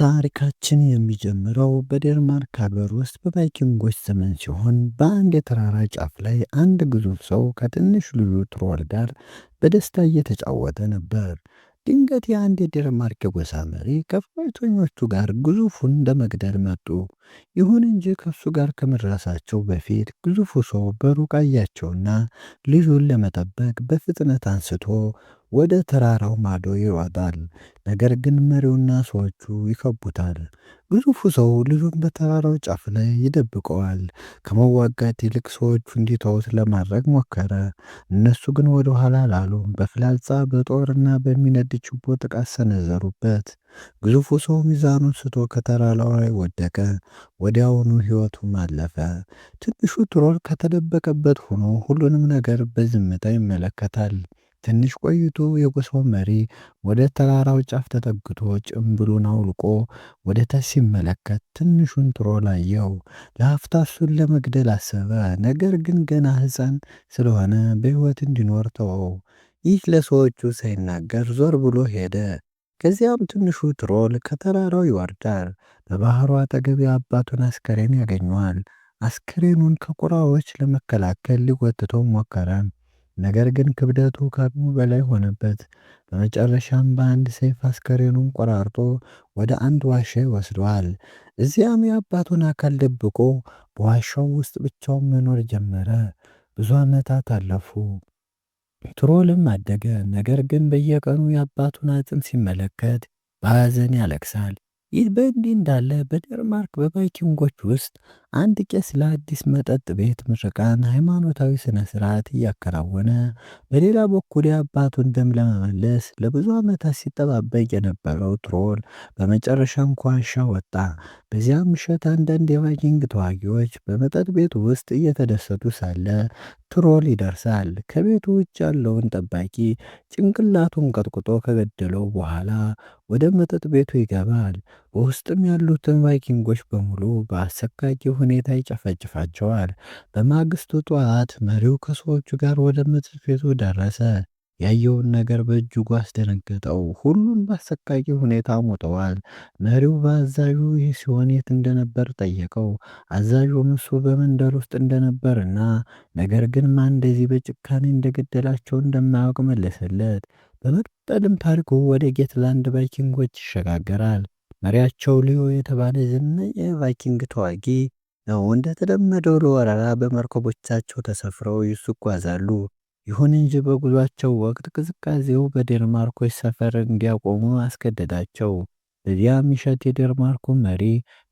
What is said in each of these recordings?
ታሪካችን የሚጀምረው በዴንማርክ ሀገር ውስጥ በቫይኪንጎች ዘመን ሲሆን፣ በአንድ የተራራ ጫፍ ላይ አንድ ግዙፍ ሰው ከትንሽ ልጁ ትሮል ጋር በደስታ እየተጫወተ ነበር። ድንገት የአንድ የዴንማርክ የጎሳ መሪ ከፈረሰኞቹ ጋር ግዙፉን ለመግደል መጡ። ይሁን እንጂ ከሱ ጋር ከመድረሳቸው በፊት ግዙፉ ሰው በሩቅ አያቸውና ልጁን ለመጠበቅ በፍጥነት አንስቶ ወደ ተራራው ማዶ ይሮጣል። ነገር ግን መሪውና ሰዎቹ ይከቡታል። ግዙፉ ሰው ልጁን በተራራው ጫፍ ላይ ይደብቀዋል። ከመዋጋት ይልቅ ሰዎቹ እንዲተዉት ለማድረግ ሞከረ። እነሱ ግን ወደ ኋላ አላሉም። በፍላጻ፣ በጦርና በሚነድ ችቦ ጥቃት ሰነዘሩበት። ግዙፉ ሰው ሚዛኑን ስቶ ከተራራው ላይ ወደቀ። ወዲያውኑ ሕይወቱም አለፈ። ትንሹ ትሮል ከተደበቀበት ሆኖ ሁሉንም ነገር በዝምታ ይመለከታል። ትንሽ ቆይቶ የጎሳው መሪ ወደ ተራራው ጫፍ ተጠግቶ ጭምብሉን አውልቆ ወደ ታች ሲመለከት ትንሹን ትሮል አየው። ለአፍታ እሱን ለመግደል አሰበ። ነገር ግን ገና ሕፃን ስለሆነ በሕይወት እንዲኖር ተወው። ይህ ለሰዎቹ ሳይናገር ዞር ብሎ ሄደ። ከዚያም ትንሹ ትሮል ከተራራው ይወርዳል። በባህሩ አጠገብ የአባቱን አስከሬን ያገኘዋል። አስከሬኑን ከቁራዎች ለመከላከል ሊጎትተው ሞከረ። ነገር ግን ክብደቱ ከአቅሙ በላይ ሆነበት። በመጨረሻም በአንድ ሰይፍ አስከሬኑን ቆራርጦ ወደ አንድ ዋሻ ይወስደዋል። እዚያም የአባቱን አካል ደብቆ በዋሻው ውስጥ ብቻውን መኖር ጀመረ። ብዙ ዓመታት አለፉ። ትሮልም አደገ። ነገር ግን በየቀኑ የአባቱን አጽም ሲመለከት በሐዘን ያለቅሳል። ይህ በእንዲህ እንዳለ በዴንማርክ በቫይኪንጎች ውስጥ አንድ ቄስ ለአዲስ መጠጥ ቤት ምረቃን ሃይማኖታዊ ሥነ ሥርዓት እያከናወነ፣ በሌላ በኩል የአባቱን ደም ለመመለስ ለብዙ ዓመታት ሲጠባበቅ የነበረው ትሮል በመጨረሻም ከዋሻ ወጣ። በዚያ ምሽት አንዳንድ የቫይኪንግ ተዋጊዎች በመጠጥ ቤቱ ውስጥ እየተደሰቱ ሳለ ትሮል ይደርሳል። ከቤቱ ውጭ ያለውን ጠባቂ ጭንቅላቱን ቀጥቅጦ ከገደለው በኋላ ወደ መጠጥ ቤቱ ይገባል። በውስጥም ያሉትን ቫይኪንጎች በሙሉ በአሰቃቂ ሁኔታ ይጨፈጭፋቸዋል። በማግስቱ ጠዋት መሪው ከሰዎቹ ጋር ወደ መጠጥ ቤቱ ደረሰ። ያየውን ነገር በእጅጉ አስደነገጠው። ሁሉም በአሰቃቂ ሁኔታ ሞተዋል። መሪው በአዛዡ ይህ ሲሆን የት እንደነበር ጠየቀው። አዛዡም እሱ በመንደር ውስጥ እንደነበርና ነገር ግን ማን እንደዚህ በጭካኔ እንደገደላቸው እንደማያውቅ መለሰለት። በመቀጠልም ታሪኩ ወደ ጌትላንድ ቫይኪንጎች ይሸጋገራል። መሪያቸው ሊዮ የተባለ ዝነኛ የቫይኪንግ ተዋጊ ነው። እንደተለመደው ለወረራ በመርከቦቻቸው ተሰፍረው ይጓዛሉ። ይሁን እንጂ በጉዟቸው ወቅት ቅዝቃዜው በዴንማርኮች ሰፈር እንዲያቆሙ አስገደዳቸው። በዚያ ምሽት የዴንማርኩ መሪ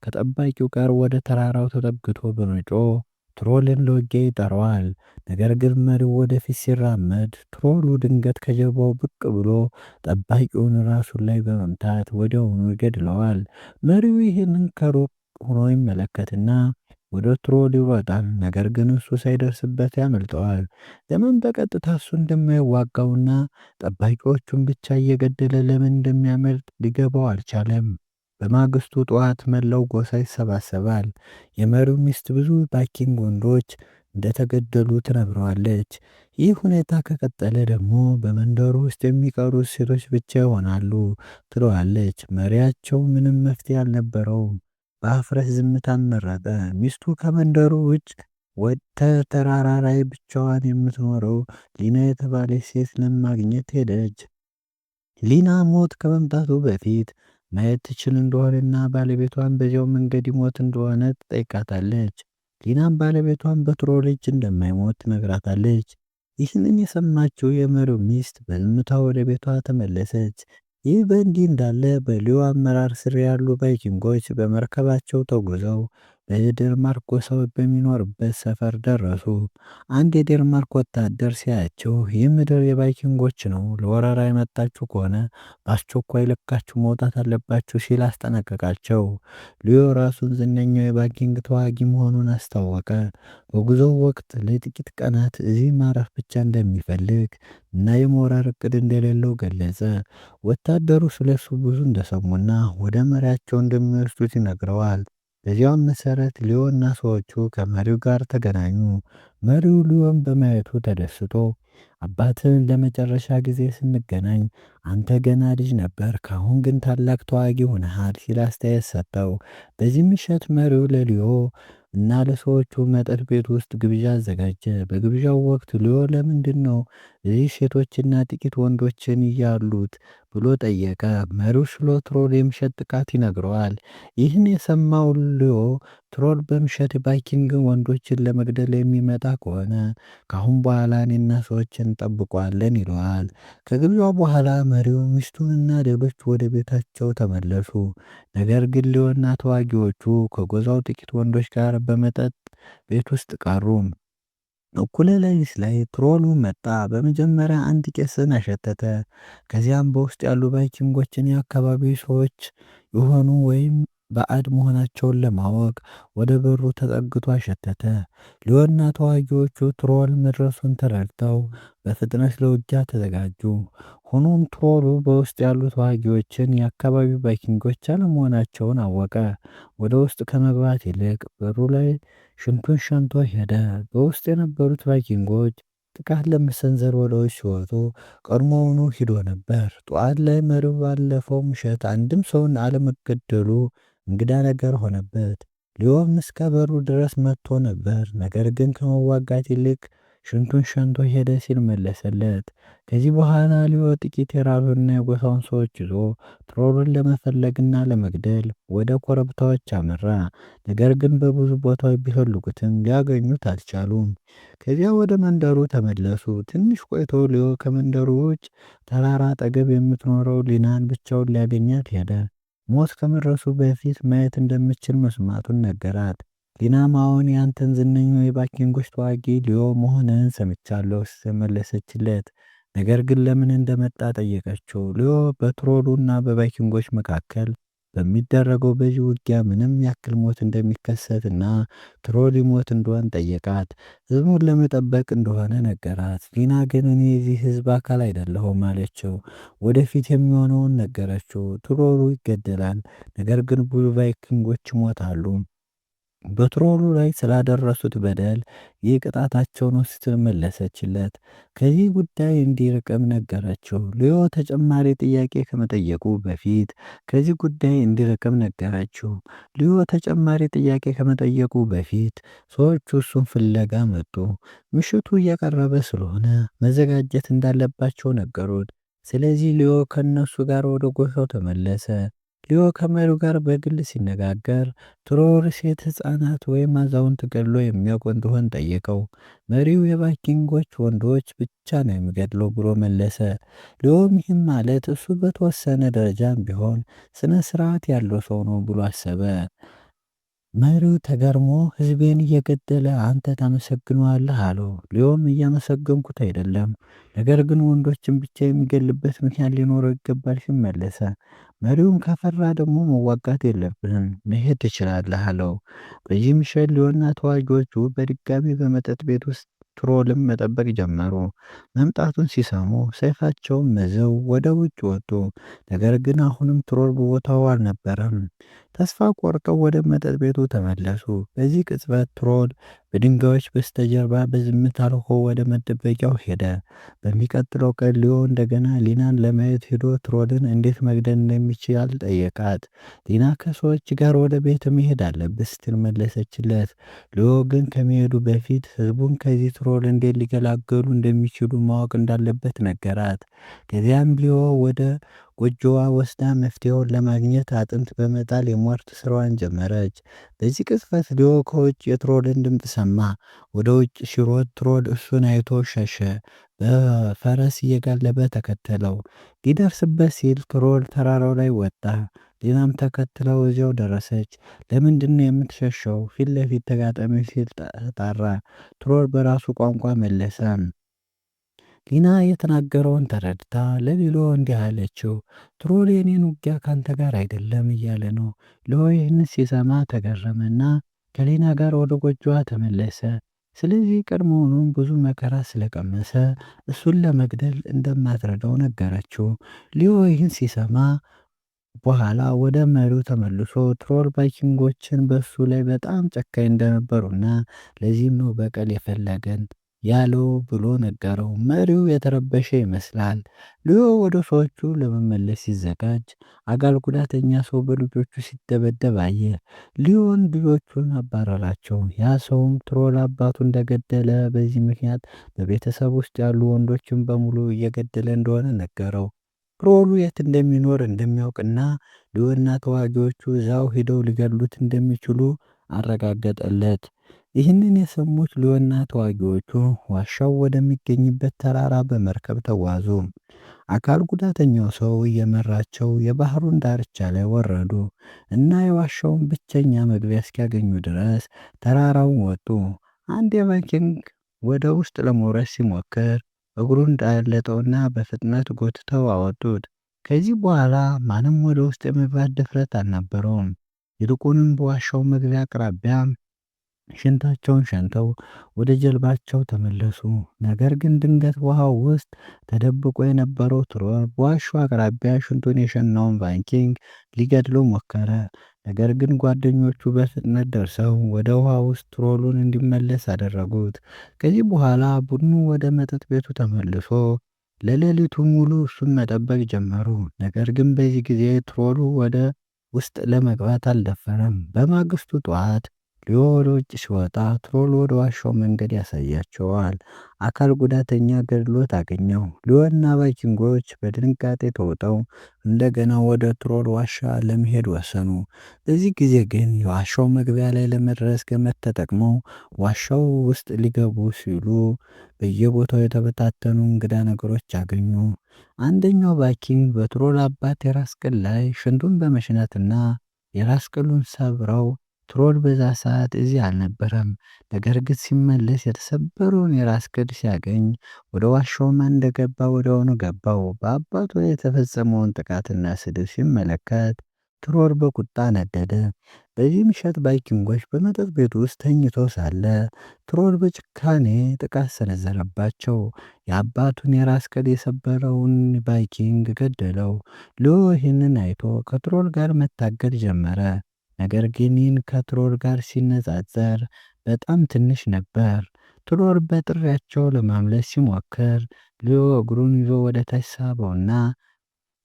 ከጠባቂው ጋር ወደ ተራራው ተጠግቶ በመጮህ ትሮልን ለውጊያ ይጠራዋል። ነገር ግን መሪው ወደፊት ሲራመድ ትሮሉ ድንገት ከጀርባው ብቅ ብሎ ጠባቂውን ራሱን ላይ በመምታት ወዲያውኑ ይገድለዋል። መሪው ይህንን ከሩቅ ሆኖ ይመለከትና ወደ ትሮል ይሮጣል። ነገር ግን እሱ ሳይደርስበት ያመልጠዋል። ለምን በቀጥታ እሱ እንደማይዋጋውና ጠባቂዎቹን ብቻ እየገደለ ለምን እንደሚያመልጥ ሊገባው አልቻለም። በማግስቱ ጠዋት መላው ጎሳ ይሰባሰባል። የመሪው ሚስት ብዙ ቫይኪንግ ወንዶች እንደተገደሉ ትነግረዋለች። ይህ ሁኔታ ከቀጠለ ደግሞ በመንደሩ ውስጥ የሚቀሩት ሴቶች ብቻ ይሆናሉ ትለዋለች። መሪያቸው ምንም መፍትሄ አልነበረውም። በአፍረት ዝምታን መረጠ። ሚስቱ ከመንደሩ ውጭ ወደ ተራራ ላይ ብቻዋን የምትኖረው ሊና የተባለች ሴት ለማግኘት ሄደች። ሊና ሞት ከመምጣቱ በፊት ማየት ትችል እንደሆነና ባለቤቷን በዚያው መንገድ ይሞት እንደሆነ ትጠይቃታለች። ሊናም ባለቤቷን በትሮል እጅ እንደማይሞት ትነግራታለች። ይህንን የሰማችው የመሪው ሚስት በዝምታ ወደ ቤቷ ተመለሰች። ይህ በእንዲህ እንዳለ በሊዮ አመራር ስር ያሉ ቫይኪንጎች በመርከባቸው ተጉዘው በዴንማርክ ጎሳዎች በሚኖርበት ሰፈር ደረሱ። አንድ የዴንማርክ ወታደር ሲያያቸው፣ ይህ ምድር የቫይኪንጎች ነው፣ ለወረራ የመጣችሁ ከሆነ በአስቸኳይ ለቃችሁ መውጣት አለባችሁ ሲል አስጠነቀቃቸው። ሊዮ ራሱን ዝነኛው የቫይኪንግ ተዋጊ መሆኑን አስታወቀ። በጉዞው ወቅት ለጥቂት ቀናት እዚህ ማረፍ ብቻ እንደሚፈልግ እና የመውረር እቅድ እንደሌለው ገለጸ። ወታደሩ ስለሱ ብዙ እንደሰሙና ወደ መሪያቸው እንደሚወስዱት ይነግረዋል። በዚያውም መሰረት ሊዮና ሰዎቹ ከመሪው ጋር ተገናኙ። መሪው ሊዮን በማየቱ ተደስቶ አባትህን ለመጨረሻ ጊዜ ስንገናኝ አንተ ገና ልጅ ነበር፣ ካሁን ግን ታላቅ ተዋጊ ሆነሃል ሲል አስተያየት ሰጠው። በዚህ ምሽት መሪው ለሊዮ እና ለሰዎቹ መጠጥ ቤት ውስጥ ግብዣ አዘጋጀ። በግብዣው ወቅት ሊዮ ለምንድን ነው እዚህ ሴቶችና ጥቂት ወንዶችን እያሉት ብሎ ጠየቀ። መሪው ስለ troll የምሽት ጥቃት ይነግረዋል። ይህን የሰማው ሊዮ troll በምሽት ቫይኪንግ ወንዶችን ለመግደል የሚመጣ ከሆነ ከአሁን በኋላ እኔና ሰዎችን እንጠብቀዋለን ይለዋል። ከግብዣው በኋላ መሪው ሚስቱንና ሌሎች ወደ ቤታቸው ተመለሱ። ነገር ግን ሊዮና ተዋጊዎቹ ከጎሳው ጥቂት ወንዶች ጋር በመጠጥ ቤት ውስጥ ቀሩ። እኩለ ሌሊት ላይ troll ኡ መጣ። በመጀመሪያ አንድ ቄስን አሸተተ። ከዚያም በውስጥ ያሉ ቫይኪንጎችን የአካባቢው ሰዎች የሆኑ ወይም ባዕድ መሆናቸውን ለማወቅ ወደ በሩ ተጠግቶ አሸተተ። ሊዮና ተዋጊዎቹ troll መድረሱን ተረድተው በፍጥነት ለውጊያ ተዘጋጁ። ሆኖም troll ኡ በውስጥ ያሉ ተዋጊዎችን የአካባቢው ቫይኪንጎች አለመሆናቸውን አወቀ። ወደ ውስጥ ከመግባት ይልቅ በሩ ላይ ሽንቱን ሸንቶ ሄደ። በውስጥ የነበሩት ቫይኪንጎች ጥቃት ለመሰንዘር ወደ ውጭ ሲወጡ ቀድሞውኑ ሂዶ ነበር። ጠዋት ላይ መሪው ባለፈው ምሽት አንድም ሰውን አለመገደሉ እንግዳ ነገር ሆነበት። ሊዮም እስከ በሩ ድረስ መጥቶ ነበር፣ ነገር ግን ከመዋጋት ይልቅ ሽንቱን ሸንቶ ሄደ ሲል መለሰለት። ከዚህ በኋላ ሊዮ ጥቂት የራሱንና የጎሳውን ሰዎች ይዞ troll ኡን ለመፈለግና ለመግደል ወደ ኮረብታዎች አመራ። ነገር ግን በብዙ ቦታዎች ቢፈልጉትም ሊያገኙት አልቻሉም። ከዚያ ወደ መንደሩ ተመለሱ። ትንሽ ቆይቶ ሊዮ ከመንደሩ ውጭ ተራራ አጠገብ የምትኖረው ሊናን ብቻውን ሊያገኛት ሄደ። ሞት ከመድረሱ በፊት ማየት እንደምችል መስማቱን ነገራት። ሊናም አዎን ያንተን ዝነኛው የቫይኪንጎች ተዋጊ ሊዮ መሆንህን ሰምቻለሁ ስትል መለሰችለት። ነገር ግን ለምን እንደመጣ ጠየቀችው። ሊዮ በ troll ኡ እና በቫይኪንጎች መካከል በሚደረገው በዚህ ውጊያ ምንም ያክል ሞት እንደሚከሰት እና troll ይሞት እንደሆን ጠየቃት። ህዝቡን ለመጠበቅ እንደሆነ ነገራት። ሊና ግን እኔ የዚህ ህዝብ አካል አይደለሁም አለችው። ወደፊት የሚሆነውን ነገረችው። troll ኡ ይገደላል፣ ነገር ግን ብዙ ቫይኪንጎች ይሞታሉ። በ troll ኡ ላይ ስላደረሱት በደል ይህ ቅጣታቸው ነው ስትል መለሰችለት። ከዚህ ጉዳይ እንዲርቅም ነገረችው። ሊዮ ተጨማሪ ጥያቄ ከመጠየቁ በፊት ከዚህ ጉዳይ እንዲርቅም ነገረችው። ሊዮ ተጨማሪ ጥያቄ ከመጠየቁ በፊት ሰዎቹ እሱን ፍለጋ መጡ። ምሽቱ እየቀረበ ስለሆነ መዘጋጀት እንዳለባቸው ነገሩት። ስለዚህ ሊዮ ከእነሱ ጋር ወደ ጎሳው ተመለሰ። ሊዮ ከመሪው ጋር በግል ሲነጋገር troll ሴት፣ ሕፃናት ወይም አዛውንት ገድሎ የሚያውቅ እንደሆን ጠየቀው። መሪው የቫይኪንጎች ወንዶች ብቻ ነው የሚገድለው ብሎ መለሰ። ሊዮም ይህም ማለት እሱ በተወሰነ ደረጃም ቢሆን ስነ ስርዓት ያለው ሰው ነው ብሎ አሰበ። መሪው ተገርሞ ሕዝቤን እየገደለ አንተ ታመሰግነዋለህ አለው። ሊዮም እያመሰገንኩት አይደለም፣ ነገር ግን ወንዶችን ብቻ የሚገልበት ምክንያት ሊኖረው ይገባል ሲል መለሰ። መሪውም ከፈራ ደግሞ መዋጋት የለብህም መሄድ ትችላለህ አለው። በዚህ ምሽት ሊዮና ተዋጊዎቹ በድጋሚ በመጠጥ ቤት ውስጥ troll ም መጠበቅ ጀመሩ። መምጣቱን ሲሰሙ ሰይፋቸውን መዘው ወደ ውጭ ወጡ። ነገር ግን አሁንም troll በቦታው አልነበረም። ተስፋ ቆርጠው ወደ መጠጥ ቤቱ ተመለሱ። በዚህ ቅጽበት troll በድንጋዮች በስተጀርባ በዝምታ አልፎ ወደ መደበቂያው ሄደ። በሚቀጥለው ቀን ሊዮ እንደገና ሊናን ለማየት ሄዶ troll ን እንዴት መግደል እንደሚችል ጠየቃት። ሊና ከሰዎች ጋር ወደ ቤት መሄድ አለብህ ስትል መለሰችለት። ሊዮ ግን ከመሄዱ በፊት ህዝቡን ከዚህ troll እንዴት ሊገላገሉ እንደሚችሉ ማወቅ እንዳለበት ነገራት። ከዚያም ሊዮ ወደ ጎጆዋ ወስዳ መፍትሄውን ለማግኘት አጥንት በመጣል የሟርት ስራዋን ጀመረች። በዚህ ቅጽበት ሊዮ ከውጭ የ troll ን ድምፅ ሰማ። ወደ ውጭ ሲሮጥ troll እሱን አይቶ ሸሸ። በፈረስ እየጋለበ ተከተለው። ሊደርስበት ሲል troll ተራራው ላይ ወጣ። ሊናም ተከትለው እዚያው ደረሰች። ለምንድነው የምትሸሸው? ፊት ለፊት ተጋጠሚ ሲል ተጣራ። troll በራሱ ቋንቋ መለሰ። ሊና የተናገረውን ተረድታ ለሊሎ እንዲህ አለችው፣ troll የኔን ውጊያ ካንተ ጋር አይደለም እያለ ነው። ሊዮ ይህን ሲሰማ ተገረመና ከሊና ጋር ወደ ጎጆዋ ተመለሰ። ስለዚህ ቀድሞውኑም ብዙ መከራ ስለቀመሰ እሱን ለመግደል እንደማትረዳው ነገረችው። ሊዮ ይህን ሲሰማ በኋላ ወደ መሪው ተመልሶ troll ቫይኪንጎችን በእሱ ላይ በጣም ጨካኝ እንደነበሩና ለዚህም ነው በቀል የፈለገን ያለው ብሎ ነገረው። መሪው የተረበሸ ይመስላል። ሊዮ ወደ ሰዎቹ ለመመለስ ሲዘጋጅ አካል ጉዳተኛ ሰው በልጆቹ ሲደበደብ አየ። ሊዮን ልጆቹን አባረራቸው። ያ ሰውም ትሮል አባቱ እንደገደለ በዚህ ምክንያት በቤተሰብ ውስጥ ያሉ ወንዶችን በሙሉ እየገደለ እንደሆነ ነገረው። ትሮሉ የት እንደሚኖር እንደሚያውቅና ሊዮና ተዋጊዎቹ እዛው ሂደው ሊገድሉት እንደሚችሉ አረጋገጠለት። ይህንን የሰሙት ሊዮና ተዋጊዎቹ ዋሻው ወደሚገኝበት ተራራ በመርከብ ተጓዙ። አካል ጉዳተኛው ሰው እየመራቸው የባህሩን ዳርቻ ላይ ወረዱ እና የዋሻውን ብቸኛ መግቢያ እስኪያገኙ ድረስ ተራራውን ወጡ። አንድ የቫይኪንግ ወደ ውስጥ ለመውረድ ሲሞክር እግሩን እንዳለጠውና በፍጥነት ጎትተው አወጡት። ከዚህ በኋላ ማንም ወደ ውስጥ የመግባት ድፍረት አልነበረውም። ይልቁንም በዋሻው መግቢያ አቅራቢያ ሽንታቸውን ሸንተው ወደ ጀልባቸው ተመለሱ። ነገር ግን ድንገት ውሃው ውስጥ ተደብቆ የነበረው ትሮል በዋሻው አቅራቢያ ሽንቱን የሸናውን ቫይኪንግ ሊገድለው ሞከረ። ነገር ግን ጓደኞቹ በፍጥነት ደርሰው ወደ ውሃ ውስጥ ትሮሉን እንዲመለስ አደረጉት። ከዚህ በኋላ ቡድኑ ወደ መጠጥ ቤቱ ተመልሶ ለሌሊቱ ሙሉ እሱን መጠበቅ ጀመሩ። ነገር ግን በዚህ ጊዜ ትሮሉ ወደ ውስጥ ለመግባት አልደፈረም። በማግስቱ ጠዋት ሊዮ ወደ ውጭ ሲወጣ ትሮል ወደ ዋሻው መንገድ ያሳያቸዋል። አካል ጉዳተኛ ገድሎት አገኘው። ሊዮና ቫይኪንጎች በድንጋጤ ተውጠው እንደገና ወደ ትሮል ዋሻ ለመሄድ ወሰኑ። በዚህ ጊዜ ግን የዋሻው መግቢያ ላይ ለመድረስ ገመድ ተጠቅመው ዋሻው ውስጥ ሊገቡ ሲሉ በየቦታው የተበታተኑ እንግዳ ነገሮች አገኙ። አንደኛው ቫይኪንግ በትሮል አባት የራስ ቅል ላይ ሽንቱን በመሽናትና የራስ ቅሉን ሰብረው ትሮል በዛ ሰዓት እዚህ አልነበረም። ነገር ግን ሲመለስ የተሰበረውን የራስ ቅል ሲያገኝ ወደ ዋሻው ማን እንደገባ ወዲያውኑ ገባው። በአባቱ ላይ የተፈጸመውን ጥቃትና ስድብ ሲመለከት ትሮል በቁጣ ነደደ። በዚህ ምሽት ቫይኪንጎች በመጠጥ ቤቱ ውስጥ ተኝቶ ሳለ ትሮል በጭካኔ ጥቃት ሰነዘረባቸው። የአባቱን የራስ ቅል የሰበረውን ቫይኪንግ ገደለው። ሊዮ ይህንን አይቶ ከትሮል ጋር መታገል ጀመረ። ነገር ግን ይህን ከትሮል ጋር ሲነጻጸር በጣም ትንሽ ነበር። ትሮል በጥሪያቸው ለማምለጥ ሲሞክር ሊዮ እግሩን ይዞ ወደ ታች ሳበውና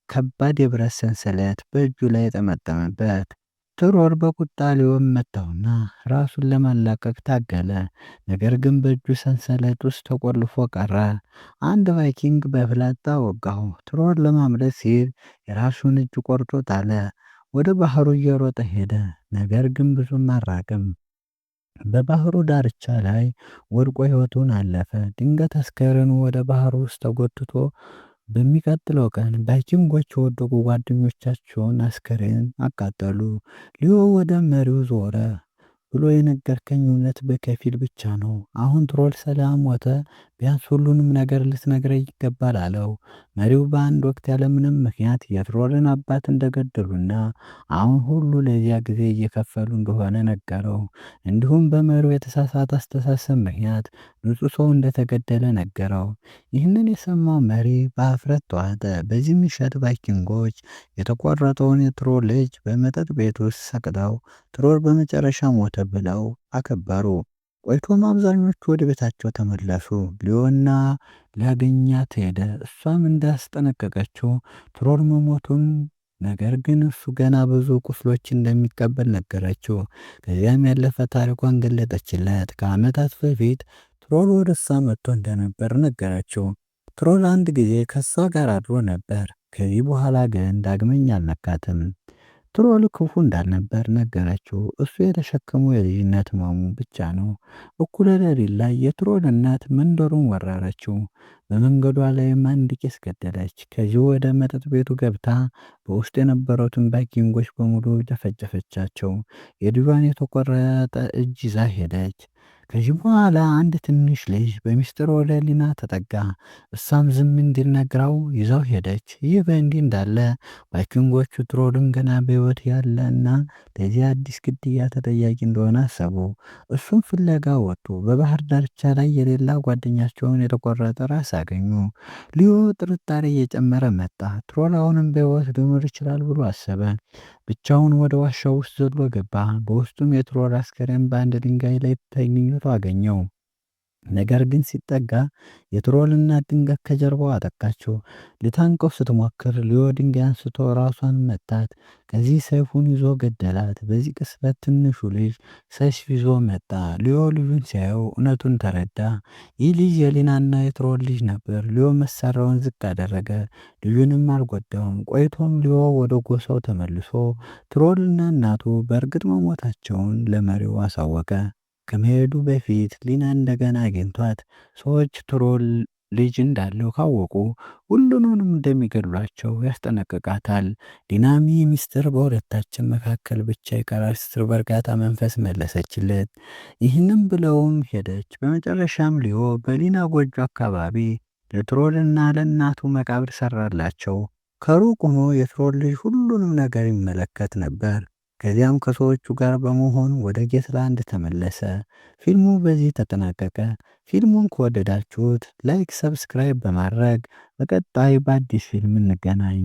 ከባድ የብረት ሰንሰለት በእጁ ላይ ጠመጠመበት። ትሮል በቁጣ ሊዮን መታውና ራሱን ለማላቀቅ ታገለ። ነገር ግን በእጁ ሰንሰለት ውስጥ ተቆልፎ ቀረ። አንድ ቫይኪንግ በፍላጻ ወጋው። ትሮል ለማምለጥ ሲል የራሱን እጅ ቆርጦ ጣለ። ወደ ባህሩ እየሮጠ ሄደ። ነገር ግን ብዙም አልራቀም። በባህሩ ዳርቻ ላይ ወድቆ ሕይወቱን አለፈ። ድንገት አስከሬኑ ወደ ባህሩ ውስጥ ተጎትቶ በሚቀጥለው ቀን ቫይኪንጎች የወደቁ ጓደኞቻቸውን አስከሬን አቃጠሉ። ሊዮ ወደ መሪው ዞረ ብሎ የነገርከኝ እውነት በከፊል ብቻ ነው። አሁን ትሮል ስለሞተ ቢያንስ ሁሉንም ነገር ልትነግረኝ ይገባል አለው። መሪው በአንድ ወቅት ያለምንም ምክንያት የትሮልን አባት እንደገደሉና አሁን ሁሉ ለዚያ ጊዜ እየከፈሉ እንደሆነ ነገረው። እንዲሁም በመሪው የተሳሳተ አስተሳሰብ ምክንያት ንጹሕ ሰው እንደተገደለ ነገረው። ይህንን የሰማው መሪ በአፍረት ተዋጠ። በዚህ ምሽት ቫይኪንጎች የተቆረጠውን የትሮል ልጅ በመጠጥ ቤት ውስጥ ሰቅለው ትሮል በመጨረሻ ሞተ ብለው አከበሩ። ቆይቶም አብዛኞቹ ወደ ቤታቸው ተመለሱ። ሊዮና ሊያገኛት ሄደ። እሷም እንዳስጠነቀቀችው ትሮል መሞቱን ነገር ግን እሱ ገና ብዙ ቁስሎች እንደሚቀበል ነገረችው። ከዚያም ያለፈ ታሪኳን ገለጠችለት። ከዓመታት በፊት ትሮል ወደ እሷ መጥቶ እንደነበር ነገረችው። ትሮል አንድ ጊዜ ከእሷ ጋር አድሮ ነበር። ከዚህ በኋላ ግን ዳግመኛ አልነካትም። ትሮል ክፉ እንዳልነበር ነገረችው። እሱ የተሸከመው የልጅነት ህመሙ ብቻ ነው። እኩለ ሌሊት ላይ የትሮል እናት መንደሩን ወረረችው። በመንገዷ ላይም አንድ ቄስ ገደለች። ከዚህ ወደ መጠጥ ቤቱ ገብታ በውስጡ የነበሩትን ቫይኪንጎች በሙሉ ጨፈጨፈቻቸው። የልጇን የተቆረጠ እጅ ይዛ ሄደች። ከዚህ በኋላ አንድ ትንሽ ልጅ በሚስጥር ወደ ሊና ተጠጋ። እሷም ዝም እንዲል ነግራው ይዛው ሄደች። ይህ በእንዲህ እንዳለ ቫይኪንጎቹ ትሮልን ገና በሕይወት ያለ እና ለዚህ አዲስ ግድያ ተጠያቂ እንደሆነ አሰቡ። እሱም ፍለጋ ወጡ። በባህር ዳርቻ ላይ የሌላ ጓደኛቸውን የተቆረጠ ራስ አገኙ። ሊዮ ጥርጣሬ እየጨመረ መጣ። ትሮል አሁንም በሕይወት ሊኖር ይችላል ብሎ አሰበ። ብቻውን ወደ ዋሻው ውስጥ ዘሎ ገባ። በውስጡም የትሮል አስከሬን በአንድ ድንጋይ ላይ ተኝቶ አገኘው። ነገር ግን ሲጠጋ የትሮል እናት ድንገት ከጀርባው አጠቃችው። ልታንቀው ስትሞክር ሊዮ ድንጋይ አንስቶ ራሷን መታት። ከዚህ ሰይፉን ይዞ ገደላት። በዚህ ቅጽበት ትንሹ ልጅ ሰይፍ ይዞ መጣ። ሊዮ ልጁን ሲያየው እውነቱን ተረዳ። ይህ ልጅ የሊናና የትሮል ልጅ ነበር። ሊዮ መሳሪያውን ዝቅ አደረገ፣ ልጁንም አልጎዳውም። ቆይቶም ሊዮ ወደ ጎሳው ተመልሶ ትሮልና እናቱ በእርግጥ መሞታቸውን ለመሪው አሳወቀ። ከመሄዱ በፊት ሊና እንደገና አግኝቷት ሰዎች ትሮል ልጅ እንዳለው ካወቁ ሁሉንም እንደሚገድሏቸው ያስጠነቅቃታል። ሊናም ይህ ሚስጥር በሁለታችን መካከል ብቻ ይቀራል ስትል በእርጋታ መንፈስ መለሰችለት። ይህንም ብለውም ሄደች። በመጨረሻም ሊዮ በሊና ጎጆ አካባቢ ለትሮልና ለእናቱ መቃብር ሰራላቸው። ከሩቅ ሆኖ የትሮል ልጅ ሁሉንም ነገር ይመለከት ነበር። ከዚያም ከሰዎቹ ጋር በመሆን ወደ ጌትላንድ ተመለሰ። ፊልሙ በዚህ ተጠናቀቀ። ፊልሙን ከወደዳችሁት like፣ subscribe በማድረግ በቀጣይ በአዲስ ፊልም እንገናኝ።